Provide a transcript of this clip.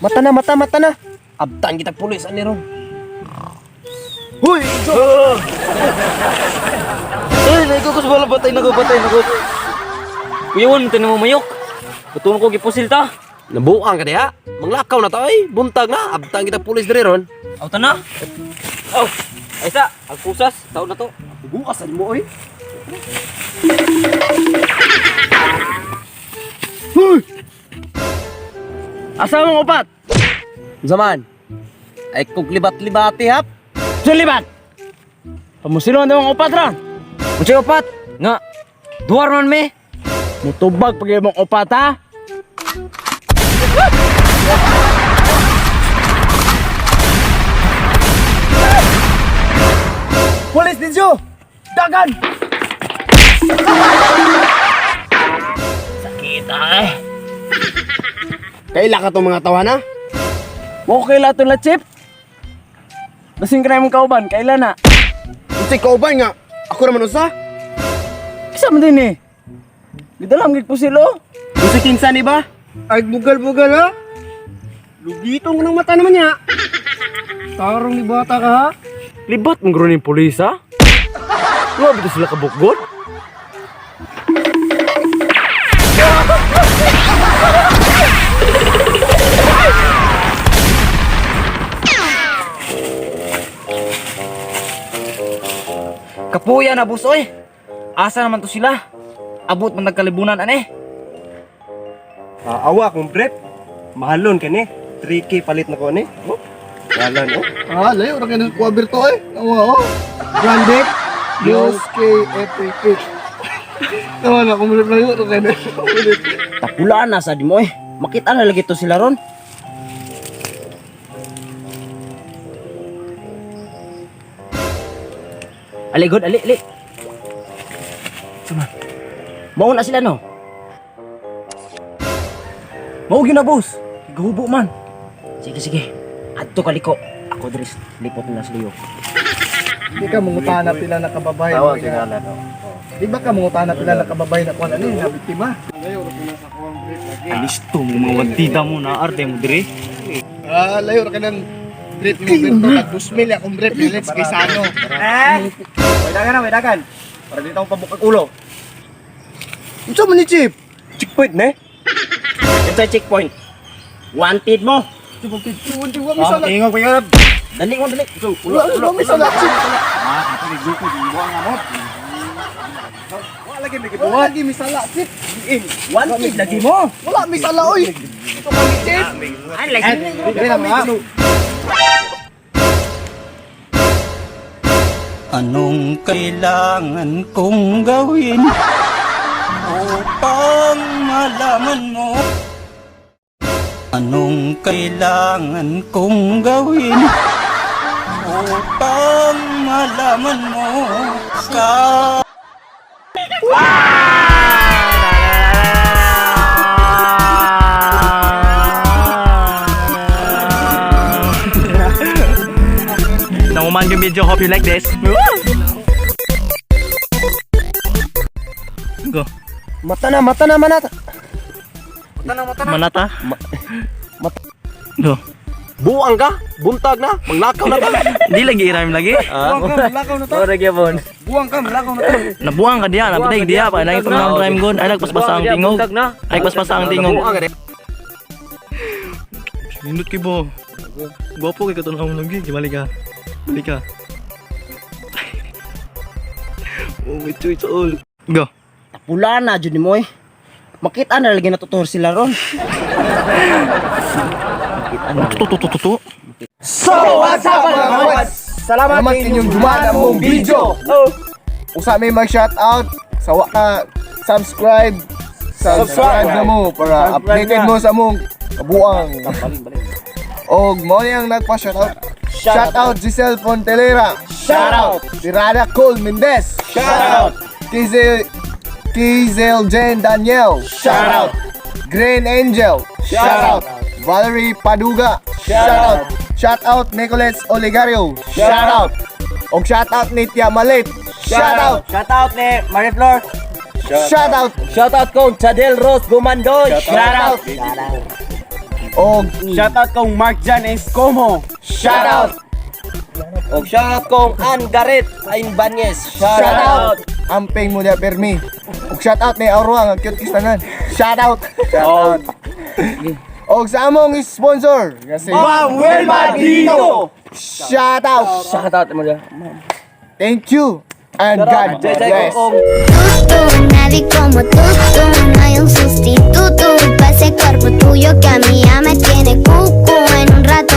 Mata na, mata, mata na. Abtan kita pulis ani ron. Huy! Ay, naigo ko sa bala, batay na ko, batay na ko. Kuya Juan, tayo mo mayok. Butuan ko gipusil ta. Nabuang ka diha. Manglakaw na ta oy. Buntag na. Abtan kita pulis diri ron. Aw, na. Aw, ay sa, agkusas, taon na to. Bukas mo oy. Asa mong upat? Zaman. Ay kog libat-libati hap. Sa libat! Pamusilo ang mong upat ra. Unsay upat? Nga, duwar man me. Mutubag pag imong upat ha. Pulis ninyo! Dagan! Sakit ay. Kaila ka tong mga tawana? Mo kaila to la chip. Basing ka na imong kauban, kaila na. Unsay kauban nga? Ako raman usa. Kisa man din eh. Gidala ang gigpusilo. Unsay kinsa ni ba? Ay bugal-bugal ha. Lugitong ko ng mata naman niya. Tarong ni bata ka ha. Libat mong grunin pulis ha? Wala ba sila kabukgon? Kapuya na boss oy. Asa naman to sila? Abot man nagkalibunan ane. Awa akong brief. Mahalon ka ni. 3K palit na ko ni. Oh. Mahalon oh. Ah, layo ra kay kuwaber to eh. Awa oh. Branded News K F A K. Tawa na kung layo ra kay. Tapulaan na sa di mo eh. Makita na lagi to sila ron. Ali, good, ali, ali. Sama. Mao na sila no. Mao gyud na boss. Gahubo man. Sige, sige. Adto kaliko. Ako dres lipot na sa liyo. Di ka mangutana pila na kababay. Tawag sila na. Di ba ka mangutana pila na kababay na kuan ani na biktima? Layo ra kay sa kuwang brief lagi. Alisto mo mga wantida mo na arte mo dire. Ah, layo ra kay nang brief ni Berto tag 2,000 akong brief let's kay Sano. Eh! Wait na, wait dagan. Para dito akong pabukag ulo. Unsa man ni Chief? Checkpoint ne. Ito checkpoint. Wanted mo. Di wa mi sala. Tingog pa. Dali mo, dali. Wala wa mi sala Chief. Wala lagi may Wala lagi mi sala Chief. Wanted lagi mo. Wala mi sala oy. Ito ka ni Chief. Ay, lagi. Dili na ma. Anong kailangan kong gawin upang malaman mo? Anong kailangan kong gawin upang malaman mo ka? Namuman yung video. Hope you like this. Go. Mata na, mata na, manata. Manata. Go. Buang ka, buntag na, manglakaw na ta. Di lagi iram lagi. Ah, Malakaw na to. Ora gyapon. Buwang ka, malakaw na to. Nabuang ka diya, napatay diya pa nang itong rhyme gun. Ay nagpaspasa ang tingog. Buntag na. Ay nagpaspasa ang tingog. Buang ka diha. Nindot kay bo. Gwapo kay katong among lagi, balik ka. Balik ka. Oh, my choice all. Go. Pula na jud nimo eh. Makita na lagi natutuhor sila ron. To to to to to. So, what's up mga kawads? Salamat Salamat inyong dumaan mong video. Usa may mag shout out sa wa ka subscribe subscribe na mo para updated mo sa mong kabuang. Og mo ni ang nagpa shout out. Shout out Giselle Fontelera. Shout out. Tirada Cole Mendez. Shout out. Kizel Kizel Jen Daniel. Shout out. Green Angel. Shout out. Valerie Paduga. Shout out. Shout out Nicholas Oligario. Shout out. Og shout out ni Tia Malit. Shout out. Shout out ni Mariflor. Shout out. Shout out kong Chadel Rose Gumandoy. Shout out. Og Shout out kong Mark Jan Escomo. Shout out. Og shout out kong Ann Garrett Ainbanyes. Shout out. Amping mo dia permi. Og shout out ni Aurora nga cute kistanan. Shout out. Shout out. Og sa among sponsor nga si Ma'am Wilma Dino. Shout out. Shout out mo dia. Thank you and God bless. Tú, nadie como tú, tú, no hay un sustituto pa' ese cuerpo tuyo que a mí ya me tiene cucu. En un rato